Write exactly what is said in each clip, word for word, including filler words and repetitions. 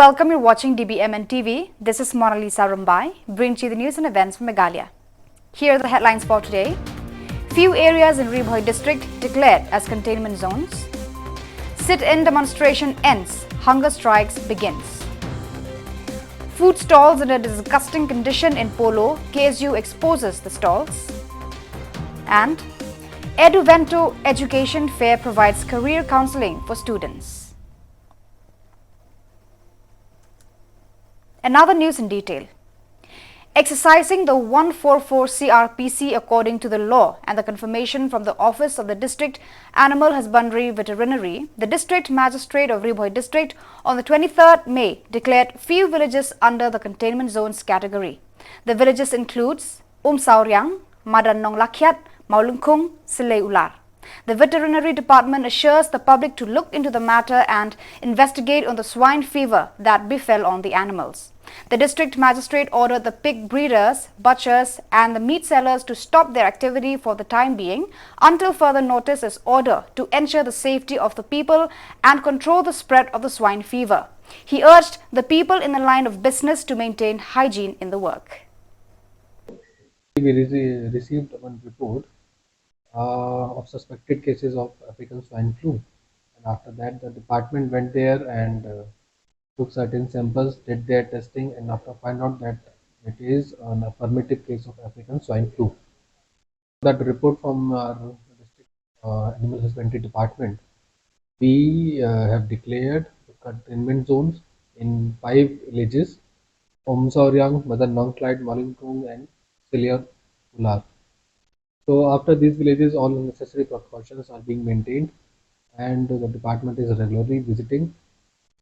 Welcome, you're watching D B M N T V. This is Mona Lisa Rumbai, bringing you the news and events from Meghalaya. Here are the headlines for today. Few areas in Ri Bhoi district declared as containment zones. Sit-in demonstration ends, hunger strikes begins. Food stalls in a disgusting condition in Polo, K S U exposes the stalls. And Eduvento Education Fair provides career counselling for students. Another news in detail. Exercising the one forty-four C R P C according to the law and the confirmation from the office of the District Animal Husbandry Veterinary, the District Magistrate of Ri Bhoi District on the twenty-third May declared few villages under the containment zones category. The villages includes Umsauriang, Madan Nonglakhiat, Mawlyngkhung, Silei Ular. The veterinary department assures the public to look into the matter and investigate on the swine fever that befell on the animals. The district magistrate ordered the pig breeders, butchers, and the meat sellers to stop their activity for the time being until further notice is ordered to ensure the safety of the people and control the spread of the swine fever. He urged the people in the line of business to maintain hygiene in the work. We rece- received one report uh, of suspected cases of African swine flu. And after that, the department went there and uh, took certain samples, did their testing, and after find out that it is an affirmative case of African swine flu. That report from our district uh, animal husbandry department, we uh, have declared containment zones in five villages: Umsauriang, Madan Nongklait, Mawlyngkhung, and Silei Ular. So after these villages, all necessary precautions are being maintained, and the department is regularly visiting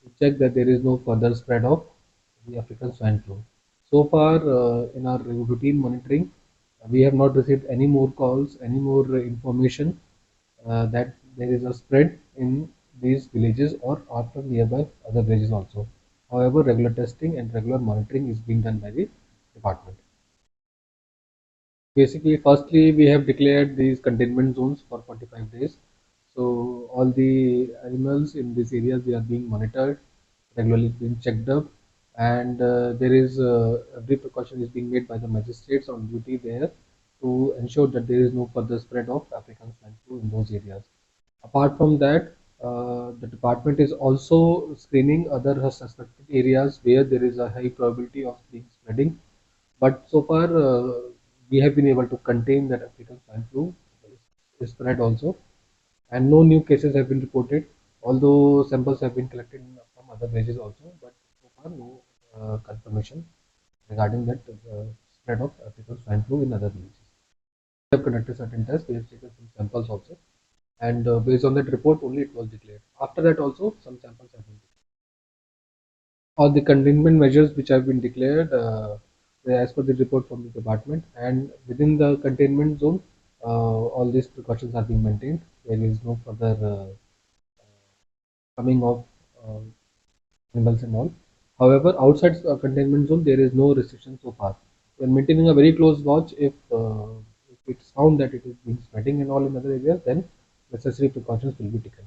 to check that there is no further spread of the African swine flu. So far, uh, in our routine monitoring, we have not received any more calls, any more information uh, that there is a spread in these villages or after nearby other villages also. However, regular testing and regular monitoring is being done by the department. Basically, firstly, we have declared these containment zones for forty-five days. So all the animals in these areas, they are being monitored, regularly being checked up, and uh, there is uh, every precaution is being made by the magistrates on duty there to ensure that there is no further spread of African swine flu in those areas. Apart from that, uh, the department is also screening other suspected areas where there is a high probability of being spreading. But so far, uh, we have been able to contain that African swine flu spread also, and no new cases have been reported. Although samples have been collected from other villages also, but so far no uh, confirmation regarding that uh, spread of African swine flu in other villages. We have conducted certain tests, we have taken some samples also, and uh, based on that report only it was declared. After that also, some samples have been declared. All the containment measures which have been declared uh, as per the report from the department, and within the containment zone, uh, all these precautions are being maintained. There is no further uh, coming of uh, animals and all. However, outside uh, containment zone, there is no restriction so far. We are maintaining a very close watch. If, uh, if it's found that it is being spreading and all in other areas, then necessary precautions will be taken care.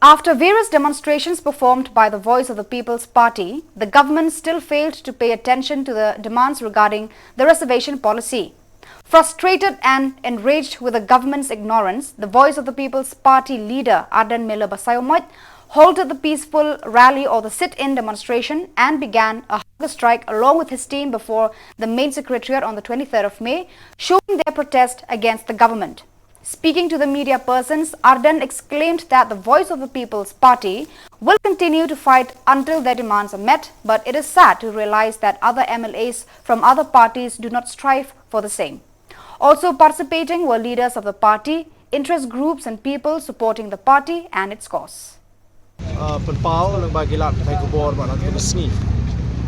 After various demonstrations performed by the Voice of the People's Party, the government still failed to pay attention to the demands regarding the reservation policy. Frustrated and enraged with the government's ignorance, the Voice of the People's Party leader Ardent Miller Basaiawmoit halted the peaceful rally or the sit-in demonstration and began a hunger strike along with his team before the main secretariat on the twenty-third of May, showing their protest against the government. Speaking to the media persons, Ardent exclaimed that the Voice of the People's Party will continue to fight until their demands are met, but it is sad to realize that other M L As from other parties do not strive for the same. Also participating were leaders of the party, interest groups and people supporting the party and its cause. Uh, pynpaw lyngba ki lad pathai khubor ba la dei ka sngi.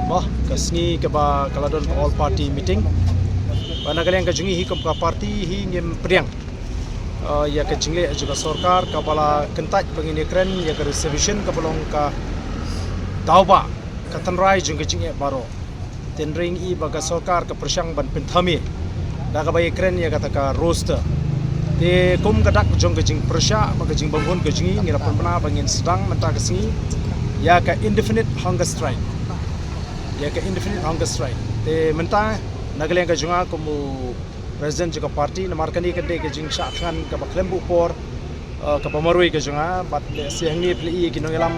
Ba ka sngi kaba ka la don all party meeting. Ba na ka liang ka jong ngi hi kum ka party hi ngim pdiang uh, ïa ka jingleh jong ka sorkar kaba la kyntait ba ngin ïakren ïa ka reservation kaba long ka daw ba ka tynrai jong ka jingeh baroh. Tynrai i ba ka sorkar ka pyrshang ban pynthame da kaba ïakren ïa kata ka roster. Te kum ka dak jong ka jingpyrshah bad ka jingbymhun ka jong ngi, ngi la pynbna ba ngin sdang mynta ka sngi ïa ka indefinite hunger strike. Ïa ka indefinite hunger strike. Te mynta na ka liang ka jong nga kum u president jong ka party, namar kane ka dei ka jingshah thngan kaba khlem buh por, eh, kaba marwei ka jong nga, bad lehse hangne phi la ïohi ki nongïalam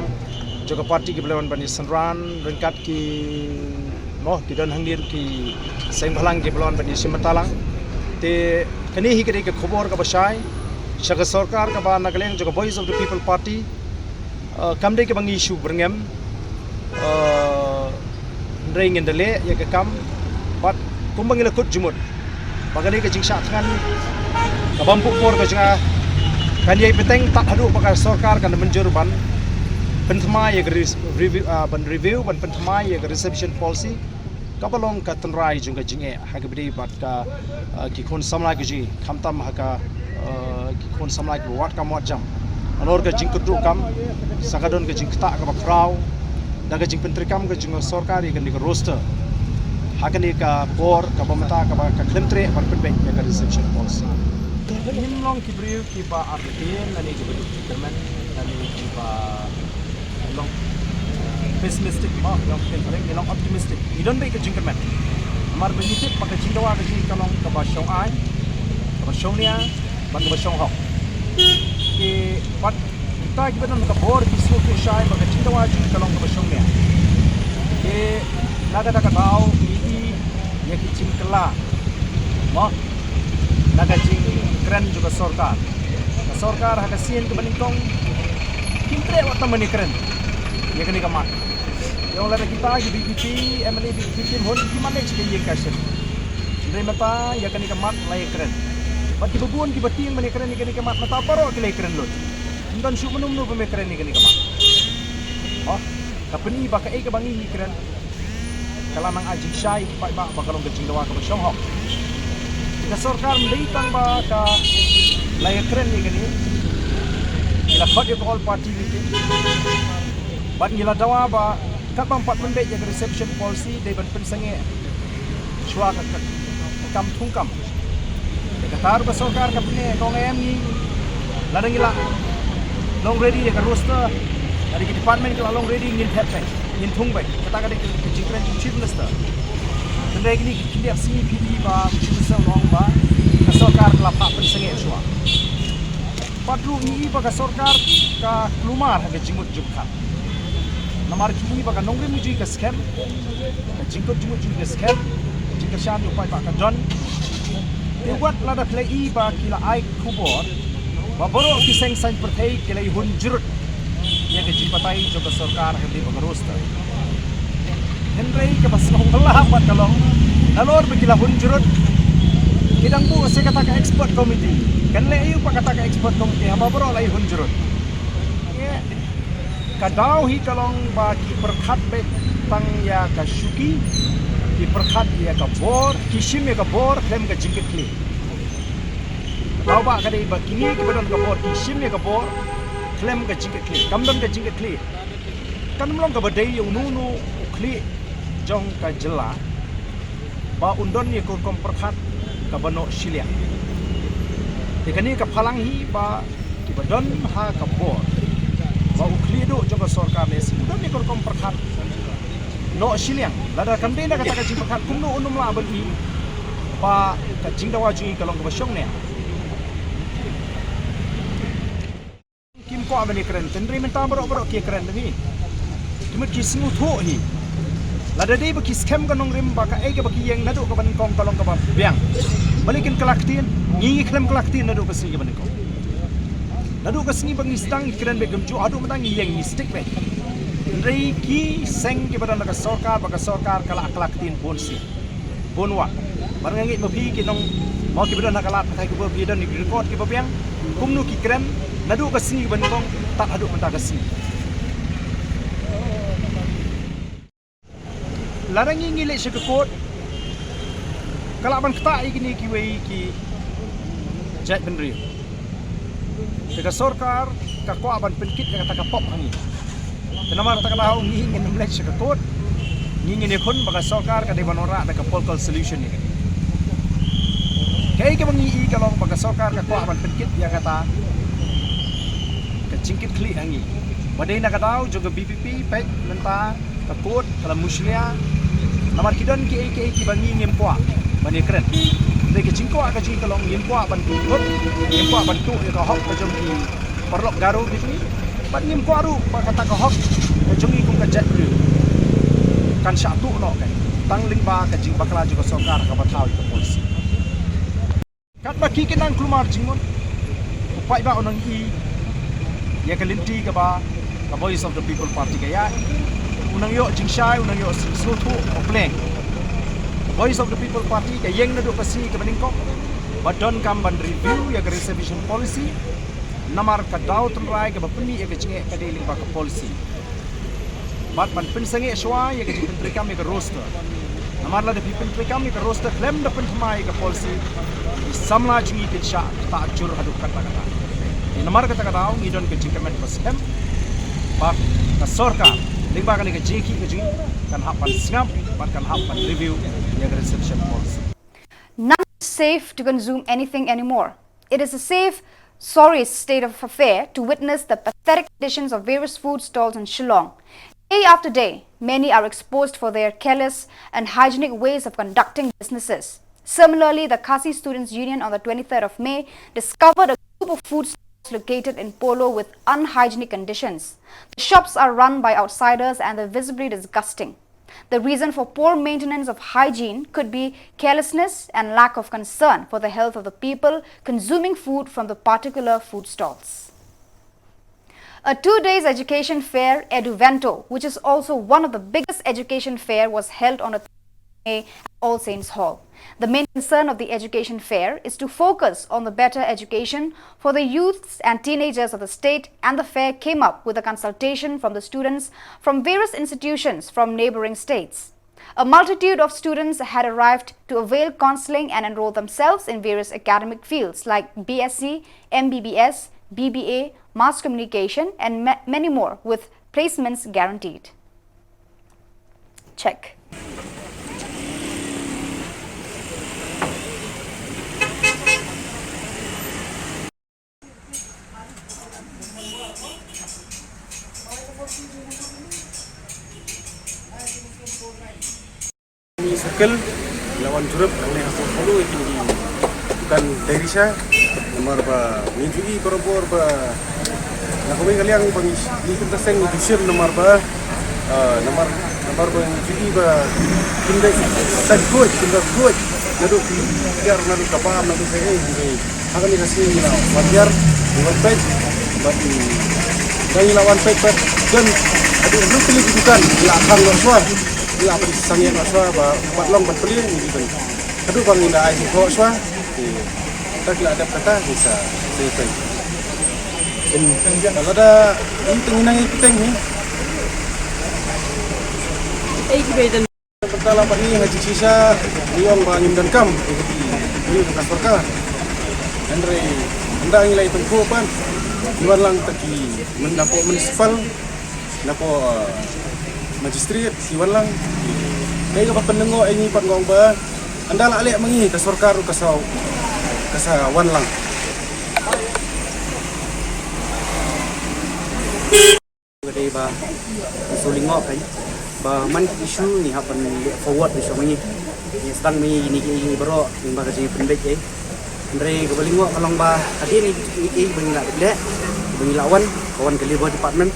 jong ka party kiba la wan ban ïasynran ryngkat ki, mo, ki don hangne ruh ki seng bhalang kiba la wan ban ïashim bynta lang. Te kane hi ka dei ka khubor kaba shai sha ka sorkar kaba na ka liang jong ka Voice of the People Party. Eh, kam dei kaba ngi shu byrngem, eh, hynrei ngin da leh ïa ka kam, bad kumba ngi la kut jingmut ba kane ka jingshah thngan kabym buh por ka jong nga kan ïai bteng tad haduh ba ka sorkar kan mynjur ban pynthymmai ïa ka res-, review, ah, ban review, ban pynthymmai ïa ka reservation policy kaba long ka tynrai jong ka jingeh ha kaba ïadei bad ka, ah, ki khun samla ka jong ngi, khamtam ha ka, ah, ki khun samla kiba wad kam wad jam. Halor ka jingkyrduh kam, sa ka don ka jingktah kaba khraw da ka jingpyntreikam ka jong ka sorkar ïa kane ka roster ha kane ka por kaba mynta kaba ka khlem treh ban pynbeit ïa ka reservation policy. Ngim long ki briew kiba artatien lane kiba duk jingkyrmen lane kiba long pessimistic, mo, long pessimistic, long optimistic. Ngi don beit ka jingkyrmen namar ba ngi tip ba ka jingdawa ka jong ngi ka long kaba shong aiñ, kaba shong nia, bad kaba shong hok. Te bad kita kiba don ka bor ki sngewthuh shai ba ka jingdawa jong ngi ka long kaba shong nia. Te na kata ka daw ngi i ïa ki jingkylla, mo, na ka jingkren jong ka sorkar. Ka sorkar ha ka sien kaba nyngkong kim treh wat tang ban ïakren ïa kane ka mat. Ïa lada kita ki VPP, MLA VPP kim hun, ki manage ka ïing ka sem. Hynrei mynta ïa kane ka mat la ïakren. Bad kiba bun kiba tieng ban ïakren ïa kane ka mat, mynta baroh ki la ïakren lut. Ym don shuh mynno mynno ba ym ïakren ïa kane ka mat. Oh, ka pyni ba kaei kaba ngi ngi kren ka la nang ai jingshai ki paidbah ba ka long ka jingdawa kaba shong hok. Ka sorkar ym dei tang ba ka la ïakren ïa kane, ki la khot ïa ka all party meeting. Bad ngi la dawa ba katba ym pat pynbeit ïa ka reservation policy dei ban pynsangeh shuwa ka, ka, ka kam thungkam. Te kata ruh ka sorkar ka pyni, ka ong em ngi, lada ngi la long ready ïa ka roster, lada ki department ki la long ready, ngin thep beit, ngin thung beit. Kata ka dei ka jingkren jong u Chief Minister. Hynrei kine ki khyndiat sngi phi i ba u Chief Minister u la ong ba ka sorkar ka la phah pynsangeh shuwa. Pat ruh ngi i ba ka sorkar ka kulmar ha ka jingmut jingpyrkhat. Namar ki i ba ka nongrim jong ngi ka skhem, ka jingkut jingmut jong ngi ka skhem, ka jingkyrshan jong u paidbah ka don. Te wat lada phi la i ba ki la ai khubor ba baroh ki seng saiñ pyrthei ki la ïahun jurut ïa ka jingbatai jong ka sorkar ha kaba ïadei bad ka roster. Hynrei kaba sngewbha pat ka long, nalor ba ki la hun jurut, ki dang buh sa kata ka expert committee. Kan leh aïu pat kata ka expert committee haba baroh la ïahun jurut? Ka daw hi ka long ba ki pyrkhat beit tang ïa ka shuki, ki pyrkhat ïa ka bor, ki shim ïa ka bor khlem ka jingkitkhlieh. Daw ba ka dei ba kine kiba don ka bor ki shim ïa ka bor khlem ka jingkitkhlieh. Kam don ka jingkitkhlieh, kan ym long kaba dei ïa uno uno u khlieh jong ka jylla ba un don ïa ka rukom pyrkhat kaba noh shiliang. Te kane ka phalang hi ba kiba don ha ka bor ba u khlieh duh jong ka sorkar ne shu don ïa ka rukom pyrkhat noh shiliang. Lada kam dei na kata ka jingpyrkhat, kumno un ym lah ban i ba ka jingdawa jong ngi ka long kaba shong ne? Kim kwah ban ïakren, hynrei mynta baroh baroh ki ïakren da ngi. Ki mut ki sngewthuh hi. Lada dei ba ki skhem ka nongrim ba kaei kaba ki ïeng naduh kaba nyngkong ka long kaba biang, balei kin kylla ktien? Ngi ngi khlem kylla ktien naduh ka sngi kaba nyngkong. Naduh ka sngi ba ngi sdang ngi kren beit kumjuh, haduh mynta ngi ïeng ngi stick beit. Hynrei ki seng kiba don ha ka sorkar, ba ka sorkar ka la kylla ktien bun sien, bun wah. Bad nga ngeit ma phi ki nong, mo, kiba don ha ka lad pathai kiba, phi don ki record kiba biang kumno ki kren naduh ka sngi kaba nyngkong tad haduh mynta ka sngi. Lada ngi ngi leit sha ka court, ka lah ban ktah ïa kine kiwei ki jaitbynriew. Te ka sorkar ka kwah ban pynkit ïa kata ka pop ha ngi. Te namar kata ka daw ngi ngin ym leit sha ka court, ngi ngin ïakhun ba ka sorkar ka dei ban wanrah da ka political solution ïa kane. Kaei kaba ngi i ka long ba ka sorkar ka kwah ban pynkit ïa kata ka jingkitkhlieh ha ngi. Ba dei na ka daw jong ka V P P, peit mynta ka court ka la mushlia. Namar ki don kiei kiei kiba ngi ngim kwah ban ïakren. Dei ka jingkwah ka jong ngi ka long ngim kwah ban tuh, ngim kwah ban tuh ïa ka hok ka jong ki paralok Garo ki jong ngi. Bad ngim kwah ruh ba kata ka hok ka jong ngi kum ka jaitbynriew kan shah tuh noh, kan tang lyngba ka jingbakla jong ka sorkar kaba thaw ïa ka policy. Katba ki ki nang kulmar jingmut, u paidbah u nang i ïa ka lynti kaba ka Voice of the People Party ka ïa, u nang ïoh jingshai, u nang ïoh sngewthuh u pleng. Voice of the People Party ka ïeng naduh ka sngi kaba nyngkong ba donkam ban review ïa ka reservation policy. Namar ka daw tynrai kaba pynmih ïa ka jingeh ka dei lyngba ka policy. Bad ban pynsangeh shuwa ïa ka jingpyntreikam ïa ka roster. Namar lada phi pyntreikam ïa ka roster khlem da pynthymmai ïa ka policy, ki samla jong ngi kin shah ktah jur haduh katta katta. Te namar kata ka daw ngi don ka jingkmen ba skhem ba ka sorkar lyngba kane ka jingkit ka jong ngi kan hap ban sngap bad kan hap ban review ïa ka reservation policy. None is safe to consume anything anymore. It is a safe, sorry state of affair to witness the pathetic conditions of various food stalls in Shillong. Day after day, many are exposed for their careless and hygienic ways of conducting businesses. Similarly, the Khasi Students Union on the twenty-third of May discovered a group of food stalls located in Polo with unhygienic conditions. The shops are run by outsiders and they're visibly disgusting. The reason for poor maintenance of hygiene could be carelessness and lack of concern for the health of the people consuming food from the particular food stalls. A two days education fair, Eduvento, which is also one of the biggest education fair, was held on a May at All Saints Hall. The main concern of the education fair is to focus on the better education for the youths and teenagers of the state, and the fair came up with a consultation from the students from various institutions from neighboring states. A multitude of students had arrived to avail counseling and enroll themselves in various academic fields like B S C, M B B S, B B A, mass communication, and ma- many more, with placements guaranteed. Check. Circle, la wan jurip hangne ha Polo, ïa kine ki dukan dairy sha, namar ba ngi ju i barabor ba na kawei ka liang ba ngi, ngi kum ka seng ngi ju shim namar ba, ah, namar, namar ba ngi ju i ba kim dei sait khuid, kim dei khuid, naduh ki tiar, naduh ka bam, naduh kaei kaei, hynrei ha kane ka sngi ngi la wan tiar, ngi wan peit, bad ngi, da ngi la wan peit, bad don haduh hynriew tylli ki dukan ngi la khang noh shuwa. Ngi la pynsangeh noh shuwa ba pat long ban plie ngi dei ban. Haduh ba ngi la ai jingthoh shuwa. Te, ta ki la dep kata ngi sa, sa ïa peit. Em, lada ngi teng ngi nang ïa ki teng hi. Ei ki bei dan. Kata la pat ngi ha jingshisha ngi ong ba ngim donkam ïa ki, ïa ka sorkar. Hynrei ynda ngi la ïathuh pat ngi wan lang ta ki, napoh municipal, napoh, uh, magistrate, ki wan lang. Kaei kaba pynlyngngoh ïa ngi pat nga ong ba ynda la leh ma ngi ka sorkar ruh ka sa, ka sa wan lang. Ka dei ba ngi shu lyngngoh kein ba man ki issue ngi hap ban leh forward ngi shu ma ngi. Ngi sdang ma ngi kine kiei baroh lyngba ka jingpynbeit ei. Hynrei kaba lyngngoh ka long ba hadien ngi, ngi, ngi, ba ngi la leh, ba ngi la wan, ka wan ka Labour Department,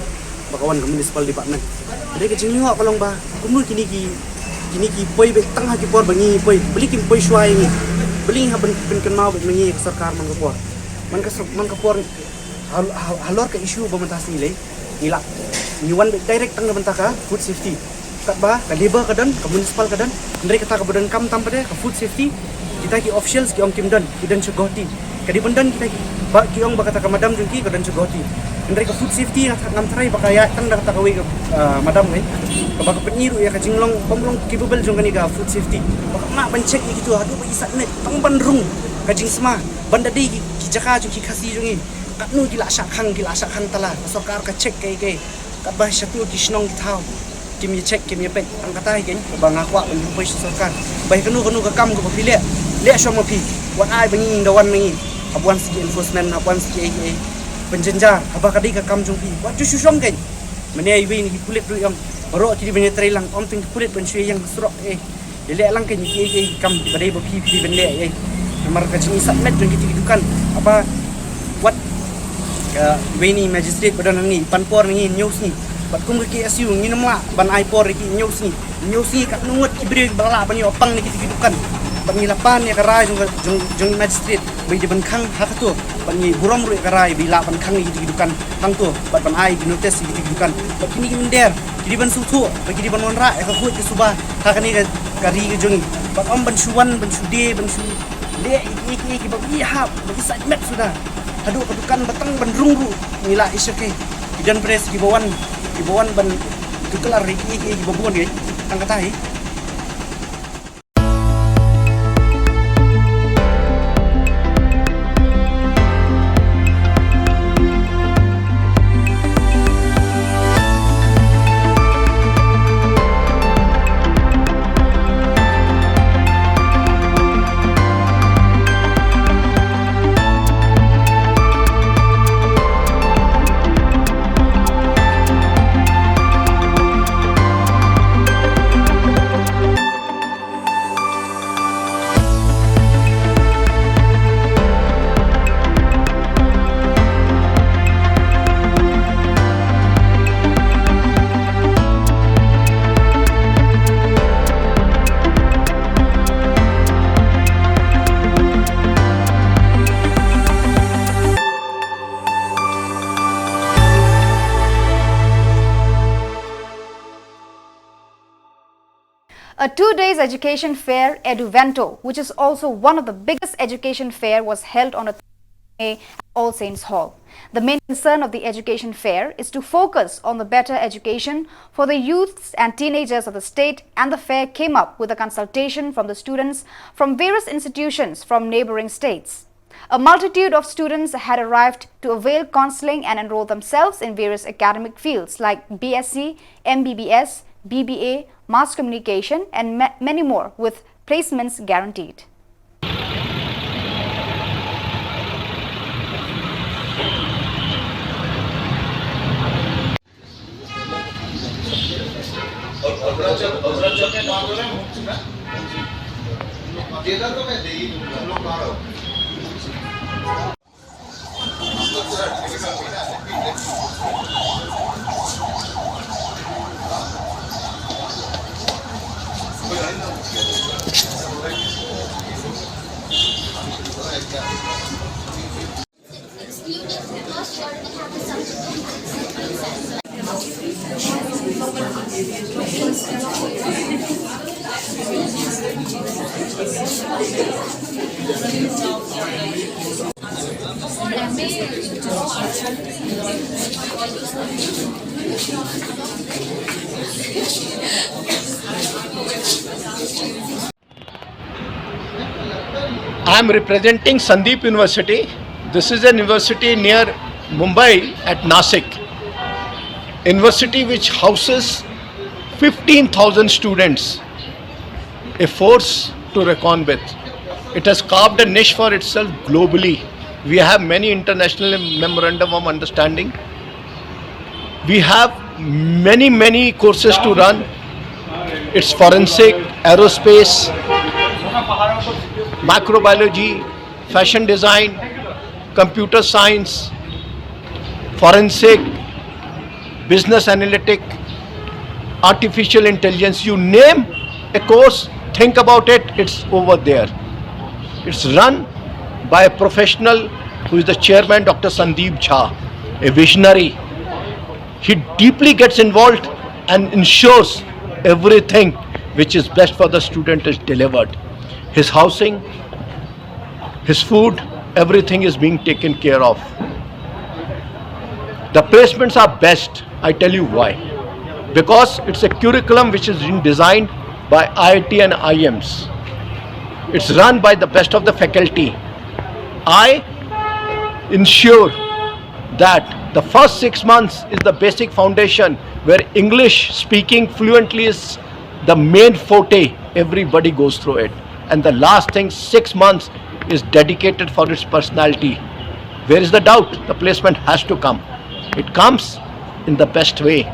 ba ka wan ka Municipal Department. Hynrei ka jinglyngngoh ka long ba kumno kine ki, kine ki poi beit tang ha ki por ba ngi poi, balei kim poi shuwa ïa ngi, balei ngi hap ban pynkynmaw beit ma ngi ka sorkar man ka por. Man ka sor-, man ka por hal-, hal-, halor ka issue ba mynta sngi lei. Ngi la, ngi wan beit direct tang na bynta ka food safety. Katba ka Labour ka don, ka Municipal ka don, hynrei kata kaba donkam tam pat ka food safety. Kita ki officials ki ong kim don, ki don sha Guwahati. Ka dei ban don kita ki, ba ki ong ba kata ka madam jong ki ka don sha Guwahati. Hynrei ka food safety ngam tharai ba ka ïaid tang da kata kawei ka, ah, madam wei. Kaba ka pyni ruh ïa ka jinglong, bym long capable jong kane ka food safety. Ba ka mah ban check ïa kito haduh ba ki sah ne tang ban rung ka jingsma. Ban da dei ki, ki jaka jong ki Khasi jong ngi. Katno ki la shah khang, ki la shah khang tala. Ka sorkar ka check kaei kaei. Katba shatu ki shnong ki thaw. Kim ïa check, kim ïa peit. Tang kata hi kein, ba nga kwah ban pynpoi sha sorkar. Ba hi kano kano ka kam kaba phi leh, leh shuwa ma phi. Wat ai ba ngi da wan ma ngi. Hap wan sha ki enforcement, hap wan sha ki A A. Pynjynjar, haba ka dei ka kam jong phi. Wat ju shu shong kein. Mynne iwei na ki pulit ruh i ong. Baroh ki dei ban ïatreiñ lang, ym tang ki pulit ban shu ïeng surok eh. Ïaleh lang kein ki A A ki kam ba dei ba phi phi dei ban leh eh. Namar ka jingïasakmet jong kito ki dukan. Haba wat ka iwei na i magistrate ba don hangne, pan por na ngi hynñiew sngi. Bad kum ka K S U ngim lah ban ai por ïa ki hynñiew sngi. Hynñiew sngi katno ngut ki briew ba lah ban ïoh pang na kito ki dukan. Bad ngi la pan ïa ka rai jong ka, jong, jong i magistrate ba i dei ban khang ha kato. Bad ngi burom ruh ïa ka rai ba i lah ban khang na kito ki dukan hangto. Bad ban ai ki notice ïa kito ki dukan. Bad kine ki mynder ki dei ban sngewthuh ba ki dei ban wanrah ïa ka khuid ka suba ha kane ka, ka ri ka jong ngi. Bad ym ban shu wan, ban shu die, ban shu leh ïa ki, ïa ki, ïa ki ba ki hap, ba ki sait met suda. Haduh ka dukan ba tang ban rung ruh ngi lah ïa shakei. Ki don press ki ba wan, ki ba wan ban tuklar ïa ki, ïa ki, ïa ki ba bun ïa. Tang kata hi. A two days education fair, Eduvento, which is also one of the biggest education fair, was held on a May at All Saints Hall. The main concern of the education fair is to focus on the better education for the youths and teenagers of the state, and the fair came up with a consultation from the students from various institutions from neighboring states. A multitude of students had arrived to avail counseling and enroll themselves in various academic fields like B S C, M B B S, B B A, mass communication, and ma- many more, with placements guaranteed. I am representing Sandeep University. This is an university near Mumbai at Nasik. University which houses fifteen thousand students, a force to reckon with. It has carved a niche for itself globally. We have many international memorandum of understanding. We have many, many courses to run. It's forensic, aerospace, microbiology, fashion design, computer science, forensic, business analytic, artificial intelligence, you name a course, think about it, it's over there. It's run by a professional who is the chairman, Doctor Sandeep Jha, a visionary. He deeply gets involved and ensures everything which is best for the student is delivered. His housing, his food, everything is being taken care of. The placements are best. I tell you why. Because it's a curriculum which is being designed by I I T and I I Ms. It's run by the best of the faculty. I ensure that the first six months is the basic foundation where English speaking fluently is the main forte. Everybody goes through it. And the last thing, six months, is dedicated for its personality. Where is the doubt? The placement has to come. It comes in the best way.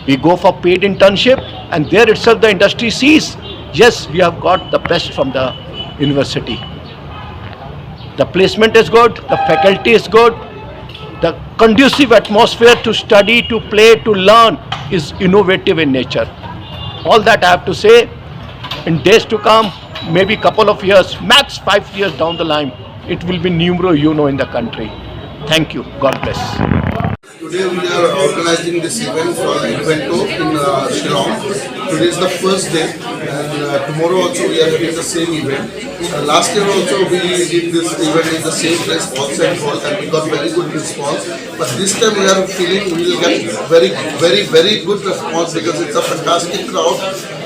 We go for paid internship, and there itself the industry sees, yes, we have got the best from the university. The placement is good, the faculty is good, the conducive atmosphere to study, to play, to learn is innovative in nature. All that I have to say. In days to come, maybe couple of years, max five years down the line, it will be numero uno in the country. Thank you. God bless. Today we are organizing this event for Invento in uh, Shillong. Today is the first day, and uh, tomorrow also we are having the same event. Uh, last year also we did this event in the same place, Paul Saint Paul, and we got very good response. But this time we are feeling we will get very, very, very good response because it's a fantastic crowd,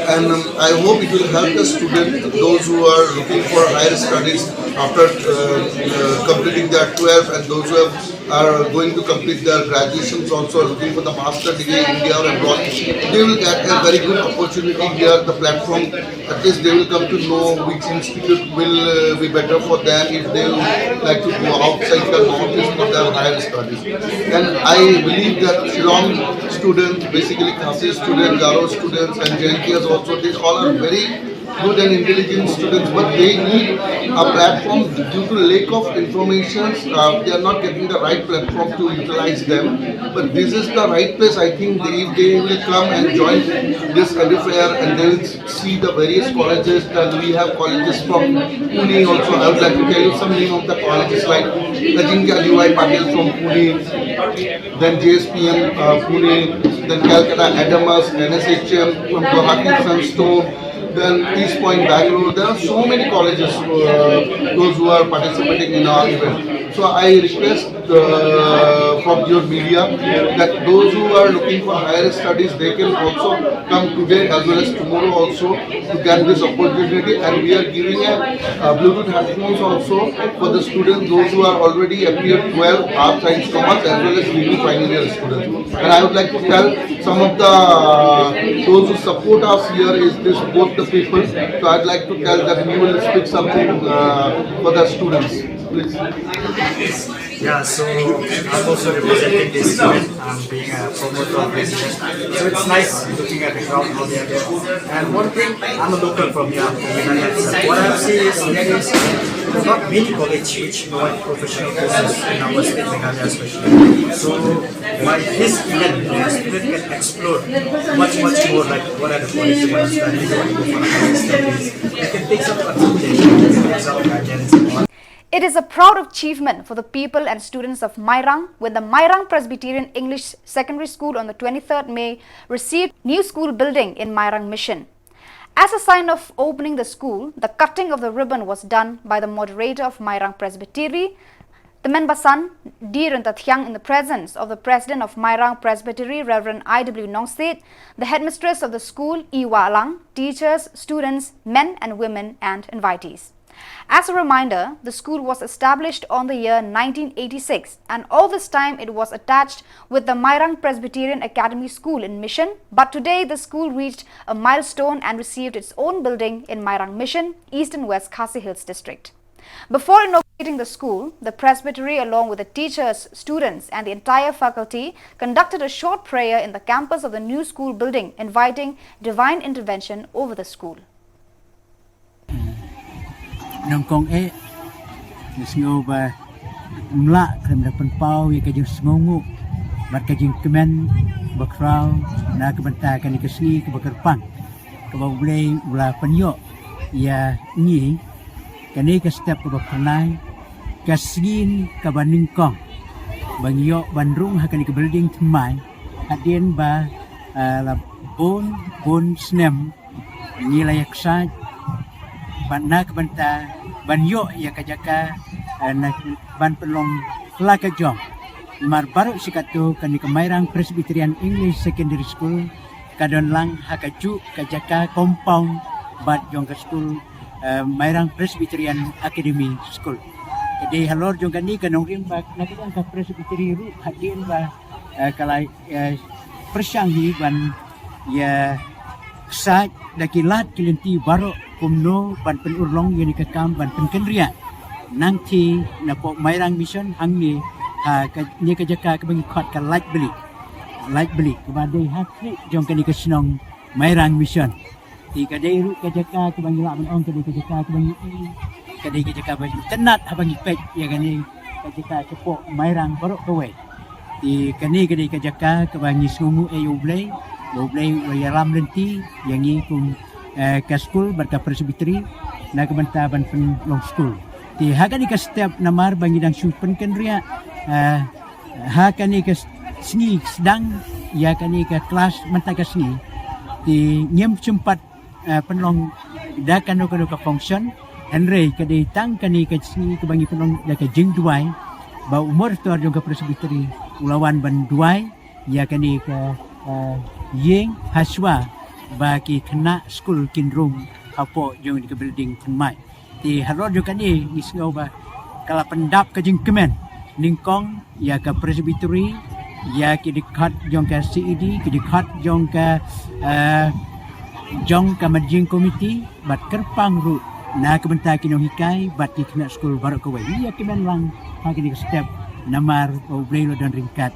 and um, I hope it will help the students, those who are looking for higher studies after uh, uh, completing their twelve, and those who have, are going to complete their graduations also, looking for the master degree in India or abroad. They will get a very good opportunity here. The platform, at least they will come to know which institute will uh, be better for them if they would like to go outside the northeast for their higher studies. And I believe that Shillong students, basically Khasi students, Garo students, and J N K S also, they all are very good and intelligent students, but they need a platform. Due to lack of information, uh, they are not getting the right platform to utilize them. But this is the right place, I think, they, if they will come and join this career fair and they will see the various colleges, and we have colleges from Pune also. I would like to tell you some name of the colleges like Ajinkya D Y Patil from Pune, then J S P M uh, Pune, then Calcutta Adamas, N S H M from Guwahati Sunstone, then East Point Bangalore. There are so many colleges, uh, those who are participating in our event. So I request uh, from your media that those who are looking for higher studies, they can also come today as well as tomorrow also to get this opportunity. And we are giving a, uh Bluetooth headphones also for the students, those who are already appeared twelve, arts, science, commerce, as well as degree final year students. And I would like to tell some of the uh, those who support us here is this both the people. So I'd like to tell that you will speak something uh, for the students, please. Yeah, so I'm also representing this event. I'm being a promoter of this event. So it's nice looking at the crowd, how they are there. And one thing, I'm a local from here. What I've seen is there is not many colleges which provide professional courses in our state, Meghalaya especially. So by this event, the student can explore much, much more, like what are the colleges they want to study, they want to go for higher studies. They can take some consultation, they can take some guidance on. It is a proud achievement for the people and students of Mairang when the Mairang Presbyterian English Secondary School on the twenty-third May received new school building in Mairang Mission. As a sign of opening the school, the cutting of the ribbon was done by the moderator of Mairang Presbytery, the Menbasan D. Ryntathiang, in the presence of the president of Mairang Presbytery, Reverend I W Nongsiej, the headmistress of the school, E. Wahlang, teachers, students, men and women, and invitees. As a reminder, the school was established on the year nineteen eighty-six, and all this time it was attached with the Mairang Presbyterian Academy School in Mission, but today the school reached a milestone and received its own building in Mairang Mission, Eastern West Khasi Hills District. Before inaugurating the school, the presbytery, along with the teachers, students, and the entire faculty, conducted a short prayer in the campus of the new school building, inviting divine intervention over the school. Nyngkong eh, nga sngew ba ym lah khlem da pynpaw ïa ka jingsngewnguh bad ka jingkmen bakhraw na ka bynta kane ka sngi kaba kyrpang kaba U Blei u la pynïoh ïa ngi. Kane ka step kaba phyrnai, ka sngi kaba nyngkong ba ngi ïoh ban rung ha kane ka building thymmai, hadien ba la bun bun snem ngi la ïaksaid bad na ka bynta ban ïoh ïa ka jaka, eh, na ban pynlong pla ka jong. Namar baroh shi katto kane ka Mairang Presbyterian English Secondary School ka don lang ha kajuh ka jaka compound bad jong ka skul, eh, Mairang Presbyterian Academy School. Ka dei halor jong kane ka nongrim ba na ka jong ka Presbytery ruh hadien ba, eh, ka la, eh, pyrshang hi ban ïa ksaid da ki lad ki lynti baroh kumno ban pynurlong ïa kane ka kam ban pynkynriah. Nangta na pdeng Mairang Mission hangne, ha kane ka jaka kaba ngi khot ka Laitblik. Laitblik kaba dei ha khlieh jong kane ka shnong Mairang Mission. Te ka dei ruh ka jaka kaba ngi lah ban ong ka dei ka jaka kaba ngi i, ka dei ka jaka ba itynnad haba ngi peit ïa kane ka jaka ka pdeng Mairang baroh kawei. Te kane ka dei ka jaka kaba ngi sngewnguh ïa U Blei, ba U Blei u la ïalam lynti ïa ngi kum, eh, ka skul bad ka presbytery na ka bynta ban pynlong skul. Te ha kane ka step namar ba ngi dang shu pynkynriah, eh, ha kane ka s-, sngi sdang ïa kane ka klas mynta ka sngi. Te ngim shym pat, eh, pynlong da kano kano ka function, hynrei ka dei tang kane ka sngi kaba ngi pynlong da ka jingduwai, ba u moderator jong ka presbytery u la wan ban duwai ïa kane ka, eh, ïing, hashwa ba ki khynnah skul kin rung hapoh jong ka building thymmai. Te halor jong kane ngi sngew ba ka la pyndap ka jingkmen nyngkong ïa ka presbytery, ïa ki dkhot jong ka C E D, ki dkhot jong ka, eh, jong ka managing committee, bad kyrpang ruh na ka bynta ki nonghikai bad ki khynnah skul baroh kawei. Ïa kmen lang ha kane ka step namar ba U Blei u la don ryngkat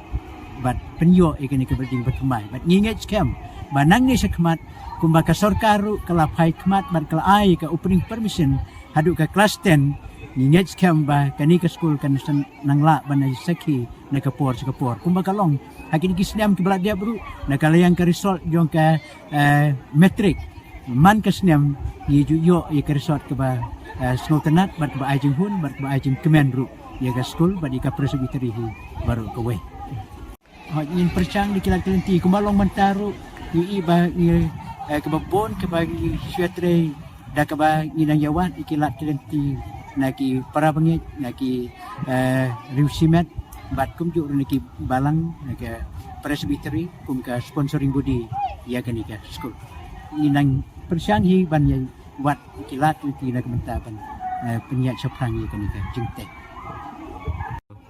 bad pynïoh ïa kane ka building ba thymmai. Bad ngi ngeit skhem ba nangne shakhmat kumba ka sorkar ruh ka la phai khmat bad ka la ai ka opening permission haduh ka klas ten, ngi ngeit skhem ba kane ka skul kan sa nang lah ban ïa sakhi na ka por sha ka por. Kumba ka long ha kine ki snem kiba la dep ruh, na ka liang ka result jong ka, eh, matric man ka snem ngi ju ïoh ïa ka result kaba, eh, sngewtynnad bad kaba ai jinghun bad kaba ai jingkmen ruh ïa ka skul bad ïa ka presbytery hi baroh kawei. Hooid, ngin pyrshang da ki lad ki lynti kumba long mynta ruh, ngi i ba ngi, eh, kaba bun kaba ngi shu ïatrei da kaba ngi nang ïawad ïa ki lad ki lynti na ki para bangeit, na ki, eh, riewshimet bad kumjuh ruh na ki balang, na ka presbytery kum ka sponsoring body ïa kane ka skul. Ngi nang pyrshang hi ban ïawad ïa ki lad ki lynti na ka bynta ban, eh, pynïaid shaphrang ïa kane ka jingtei.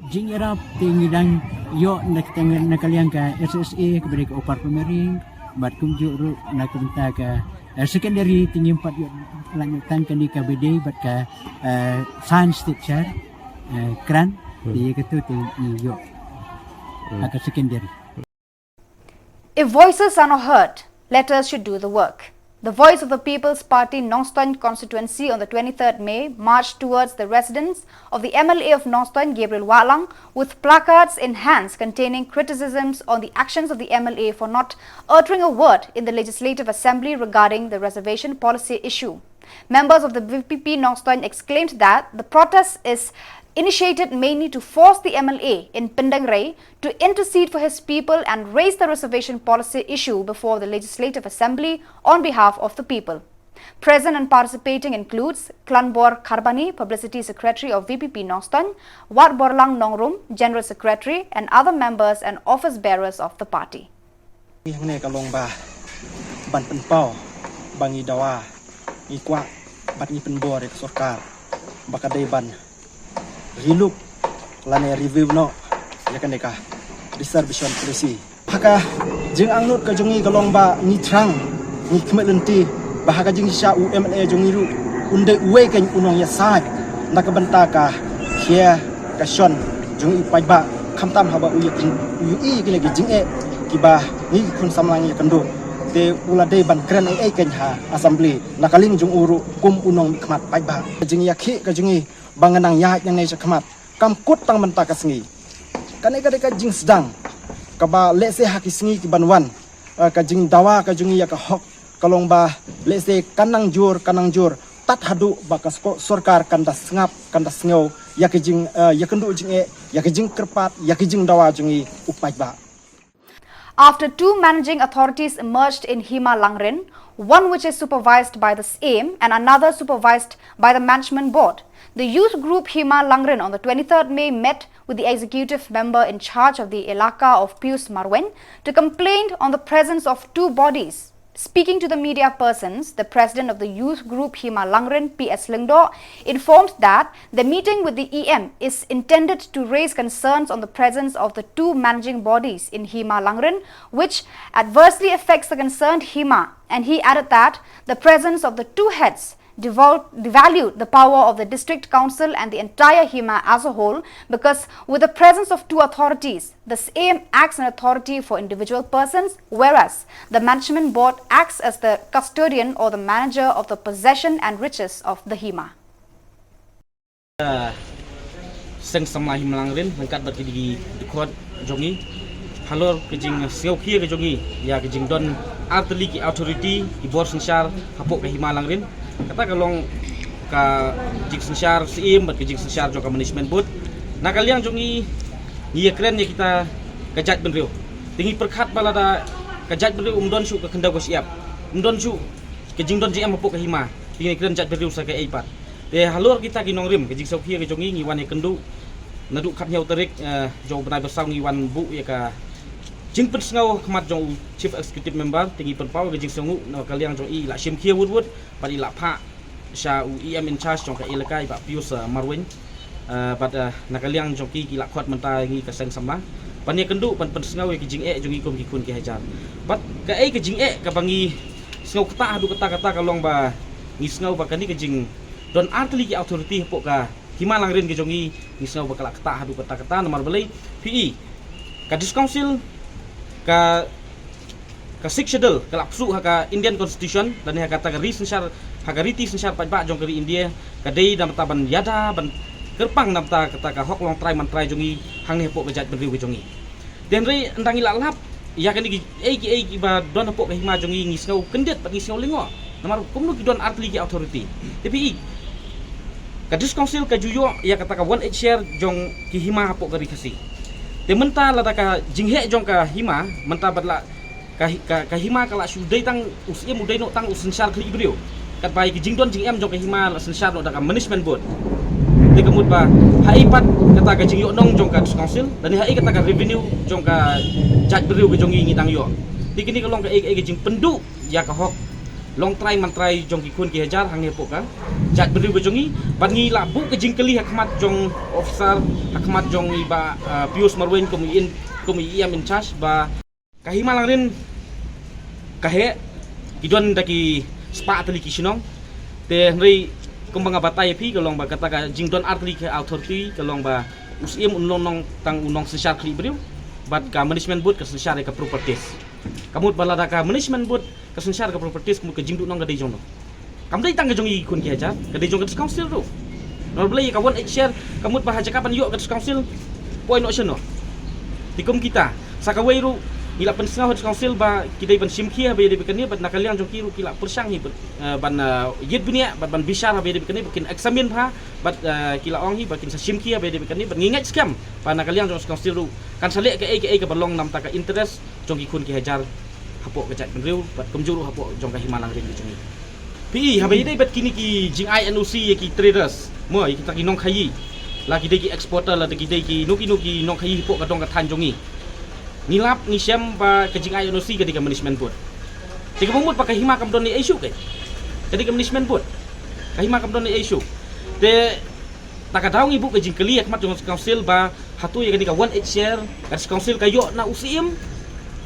Jingïarap te ngi dang ïoh na ka teng, na ka liang ka S S A kaba dei ka Upper Primary bad kumjuh ruh na ka bynta ka, eh, secondary te ngim pat ïoh lait noh tang kane kaba dei bad ka, eh, science teacher, eh, grant. Hmm. Te ïa katu te ngi ïoh. Hmm. Ha ka secondary. If voices are not heard, letters should do the work. The Voice of the People's Party Nongstoin constituency on the twenty-third May marched towards the residence of the M L A of Nongstoin, Gabriel Wahlang, with placards in hands containing criticisms on the actions of the M L A for not uttering a word in the Legislative Assembly regarding the reservation policy issue. Members of the V P P Nongstoin exclaimed that the protest is initiated mainly to force the M L A in Pyndengrei to intercede for his people and raise the reservation policy issue before the Legislative Assembly on behalf of the people. Present and participating includes Klanbor Kharbani, Publicity Secretary of V P P Nongstoin, Watborlang Nongrum, General Secretary, and other members and office bearers of the party. Ngi hangne ka long ba ban pynpaw ba ngi dawa, ngi kwah bad ngi pynbor ïa ka sorkar ba ka dei ban relook lane review noh ïa kane ka reservation policy. Ha ka jingangnud ka jong ngi ka long ba ngi thrang, ngi khmih lynti ba ha ka jingshisha u M L A jong ngi ruh un dei uwei kein u nongïasaid na ka bynta ka khia ka shon jong i paidbah, khamtam haba u ïa, u ïohi ïa kine ki jingeh kiba ngi ki khun samla ngi ïakynduh. Te u la dei ban kren ei ei kein ha Assembly na ka liang jong u ruh kum u nongmihkhmat paidbah. Ka jingïakhih ka jong ngi ba ngan nang ïaid nangne shakhmat kam kut tang mynta ka sngi. Kane ka dei ka jingsdang kaba lehse ha ki sngi ki ban wan, eh, ka jingdawa ka jong ngi ïa ka hok ka long ba lehse kan nang jur, kan nang jur tad haduh ba ka sko-, sorkar kan da sngap, kan da sngew ïa ka jing, eh, ïakynduh jingeh, ïa ka jingkyrpad, ïa ka jingdawa jong ngi u paidbah. After two managing authorities emerged in Hima Langrin, one which is supervised by the Syiem and another supervised by the Management Board, the youth group Hima Langrin on the twenty-third May met with the executive member in charge of the Elaka of Pius Marwein to complain on the presence of two bodies. Speaking to the media persons, the president of the youth group Hima Langrin, P S Lyngdoh, informed that the meeting with the E M is intended to raise concerns on the presence of the two managing bodies in Hima Langrin, which adversely affects the concerned Hima, and he added that the presence of the two heads deval- devalued the power of the district council and the entire Hima as a whole, because with the presence of two authorities, the Syiem acts an authority for individual persons, whereas the management board acts as the custodian or the manager of the possession and riches of the Hima. Seng samla Hima Langrin ryngkat bad ki dkhot jong ngi halor ka jingsngewkhia ka jong ngi ïa ka jingdon artylli ki authority, ki bor synshar hapoh ka Hima Langrin. Kata ka long ka jingsynshar Syiem bad ka jingsynshar jong ka management board. Na ka liang jong ngi, ngi ïakren ïa kita ka jaitbynriew. Te ngi pyrkhat ba lada ka jaitbynriew um don shuh ka khyndew ka shyiap, um don shuh ka jingdon jingem hapoh ka Hima, te ngi kren jaitbynriew sa kaei pat. Te halor kita ki nongrim, ka jingsngewkhia ka jong ngi, ngi wan ïakynduh naduh khathynñiew tarik jong u bnai ba saw, ngi wan buh ïa ka jingpynsngew ha khmat jong u Chief Executive Member. Te ngi pynpaw ka jingsngewnguh na ka liang jong i, i la shim khia wut wut bad i la phah sha u E M in charge jong ka elaka, i Bah Pius Marwein. Bad na ka liang jong ki, ki la khot mynta ïa ngi ka seng samla ban ïakynduh, ban pynsngew ïa ki jingeh jong ngi kum ki khun ki hajar. Bad kaei ka jingeh kaba ngi sngew ktah haduh katta katta ka long ba ngi sngew ba kane ka jingdon artylli ki authority hapoh ka Hima Langrin ka jong ngi, ngi sngew ba ka la ktah haduh katta katta. Namar balei? Phi i, ka District Council, ka ka Sixth Schedule ka la pynsuh ha ka Indian Constitution, lane ha kata ka ri synshar, ha ka riti synshar paidbah jong ka ri India, ka dei namar ban ïada, ban kyrpang namar kata ka hok longtrai mantrai jong ngi hangne hapoh ka jaitbynriew ka jong ngi. Te hynrei ynda ngi la lap ïa kane kiei kiei kiba don hapoh ka Hima jong ngi, ngi sngew kyndit bad ngi sngew lyngngoh. Namar kumno ki don artylli ki authority? Te phi i, ka District Council ka ju ïoh ïa kata ka one eighth share jong ki Hima hapoh ka ri Khasi. Te mynta lada ka jingheh jong ka Hima mynta bad la ka, ka, ka Hima ka la shu dei tang u Syiem, u dei noh tang u synshar khlieh briew. Katba ïa ki jingdon jingem jong ka Hima la synshar noh da ka management board. Te ka mut ba haei pat kata ka jingïohnong jong ka District Council, lane haei kata ka revenue jong ka jaitbynriew ka jong ngi ngi dang ïoh. Te kane ka long kaei kaei ka jingpynduh ïa ka hok longtrai mantrai jong ki khun ki hajar hangne hapoh ka jaitbynriew ka jong ngi. Bad ngi la buh ka jingkylli ha khmat jong officer, ha khmat jong i Bah Pius Marwein kum i E M in charge, ba ka Hima Langrin ka heh, ki don da ki spah tylli ki shnong. Te hynrei kumba nga batai ïa phi, ka long ba kata ka jingdon artylli ki authority ka long ba u Syiem un long tang u nongsynshar khlieh briew, bad ka management board ka synshar ïa ka properties. Ka mut ba lada ka management board ka synshar ka properties, ka mut ka jingduhnong ka dei jong no? Kam dei tang ka jong ngi ki khun ki hajar, ka dei jong ka District Council ruh. Namar balei? Ka one eighth share, ka mut ba ha jaka ban ïoh ka District Council, poi noh shano? Te kum kita, sa kawei ruh ngi la pynsngew ha District Council ba ki dei ban shim khia haba ïadei bad kane, bad na ka liang jong ki ruh ki la pyrshang hi ban, eh, ban, eh, ïit bniah bad ban bishar haba ïadei bad kane, ba kin examine bha, bad, eh, ki la ong hi ba kin sa shim khia haba ïadei bad kane. Bad ngi ngeit skhem ba na ka liang jong District Council ruh kan sa leh kaei kaei kaba long namar ka interest jong ki khun ki hajar hapoh ka jaitbynriew, bad kumjuh ruh hapoh jong ka Hima Langrin ka jong ngi. Phi i, haba ïadei bad kine ki jingai N O C ïa ki traders, mo, ïa kita ki nongkhaïi, la ki dei ki exporter, la ki dei kino kino ki nongkhaïi hapoh ka dong ka thaiñ jong ngi, ngi lap ngi shem ba ka jingai N O C ka dei ka management board. Te kaba mut ba ka Hima kam don ei ei shuh, ka dei ka management board. Ka Hima kam don ei ei shuh. Te ta ka daw ngi buh ka jingkylli ha khmat jong ka District Council ba hato ïa kane ka one eighth share ka District Council ka ïoh na u Syiem,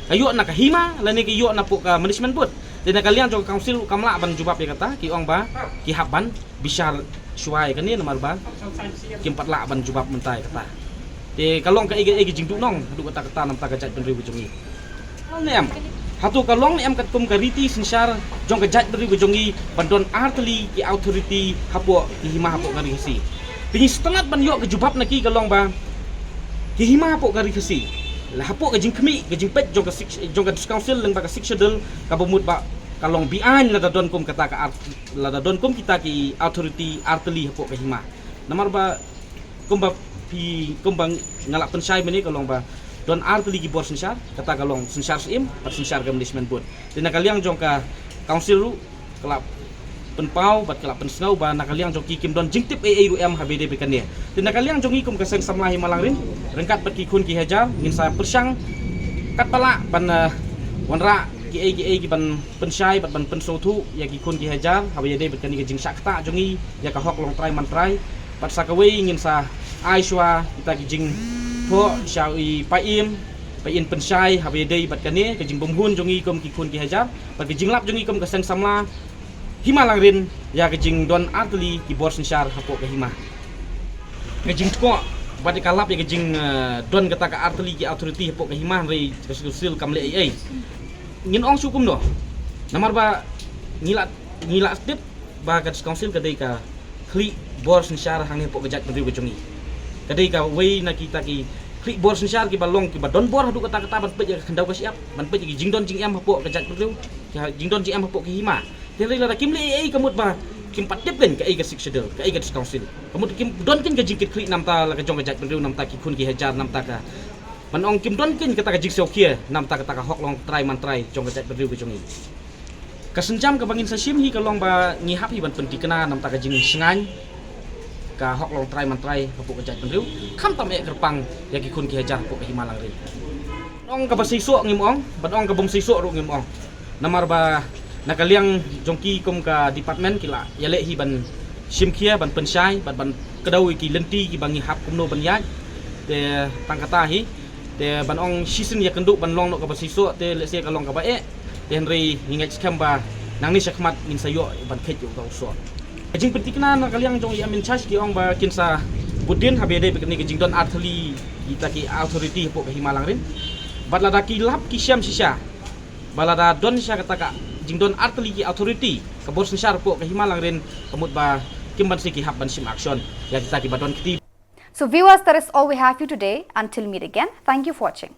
ka ïoh na ka Hima, lane ka ïoh napoh ka management board? Te na ka liang jong ka Council kam lah ban jubab ïa kata, ki ong ba ki hap ban bishar shuwa ïa kane namar ba kim pat lah ban jubab mynta ïa kata. Te ka long kaei kaei ka jingduhnong haduh katta katta namar ka jaitbynriew ka jong ngi. Ne em, hato ka long ne em katkum ka riti synshar jong ka jaitbynriew ka jong ngi ban don artylli ki authority hapoh ki Hima hapoh ka ri Khasi? Te ngi sngewtynnat ban ïoh ka jubab na ki, ka long ba ki Hima hapoh ka ri Khasi, la hapoh ka jingkhmih, ka jingpeit jong ka six, jong ka District Council lyngba ka Sixth Schedule, kaba mut ba ka long beaiñ lada don kum kata ka art, lada don kum kita ki authority artylli hapoh ka Hima. Namar ba kumba phi, kumba nga la pynshai mynne, ka long ba don artylli ki bor synshar, kata ka long synshar Syiem bad synshar ka management board. Te na ka liang jong ka Council ruh ka la pynpaw bad ka la pynsngew ba na ka liang jong ki kim don jingtip ei ei ruh em haba ïadei bad kane. Te na ka liang jong ngi kum ka Seng Samla Hima Langrin ryngkat bad ki khun ki hajar, ngin sa pyrshang katba lah ban, eh, wanrah kiei kiei kiban pynshai bad ban pynsngewthuh ïa ki khun ki hajar haba ïadei bad kane ka jingshah ktah jong ngi ïa ka hok longtrai mantrai. Bad sa kawei ngin sa ai shuwa kita ki jingthoh sha i Paiem, Paiem pynshai haba ïadei bad kane ka jingbymhun jong ngi kum ki khun ki hajar, bad ka jinglap jong ngi kum ka Seng Samla Hima Langrin ïa ka jingdon artylli ki bor synshar hapoh ka hima. Ka jingtkoh bad ka lap ïa ka jing, eh, don kata ka artylli ki authority hapoh ka hima, hynrei ka District Council kam leh ei ei. Ngin ong shu kumno? Namar ba ngi la, ngi la tip ba ka District Council ka dei ka khlieh bor synshar hangne hapoh ka jaitbynriew ka jong ngi. Ka dei kawei na kita ki khlieh bor synshar kiba long kiba don bor haduh katta katta ban peit ïa ka khyndew ka shyiap, ban peit ïa ki jingdon jingem hapoh ka jaitbynriew, ka jingdon jingem hapoh ka hima. Te hynrei lada kim leh ei ei ka mut ba kim pat tip kein kaei ka Sixth Schedule, kaei ka District Council. Ka mut kim don kein ka jingkitkhlieh namta la ka jong ka jaitbynriew, namta ki khun ki hajar, namta ka, ban ong kim don kein kata ka jingsngewkhia namta kata ka hok long trai man trai jong ka jaitbynriew ka jong ngi. Ka sienjam kaba ngin sa shim hi ka long ba ngi hap hi ban pyntikna namta ka jingshngaiñ ka hok long trai man trai hapoh ka jaitbynriew, khamtam eh kyrpang ïa ki khun ki hajar hapoh ka hima Langrin. Ong kaba seisoh ngim ong, bad ong kaba ym seisoh ruh ngim ong. Namar ba na ka liang jong ki kum ka department ki la ïaleh hi ban shim khia, ban pynshai, bad ban kdew ïa ki lynti kiba ngi hap kumno ban ïaid. Te tang kata hi, te ban ong shisien ïakynduh ban long noh kaba seisoh, te lehse ka long kaba eh. Te hynrei ngi ngeit skhem ba nangne shakhmat ngin sa ïoh ban kheit ïa uta u soh. Ka jingpyntikna na ka liang jong i Admin Charge ki ong ba kin sa bud dien haba ïadei bad kane ka jingdon artylli kita ki authority hapoh ka hima Langrin. Bad lada ki lap ki shem shisha ba lada don shisha kata ka jingdon artylli ki authority, ka bor synshar hapoh ka hima Langrin, ka mut ba kim banse ki hap ban shim action ïa kita kiba don kti. So viewers, that is all we have for you today. Until meet again, thank you for watching.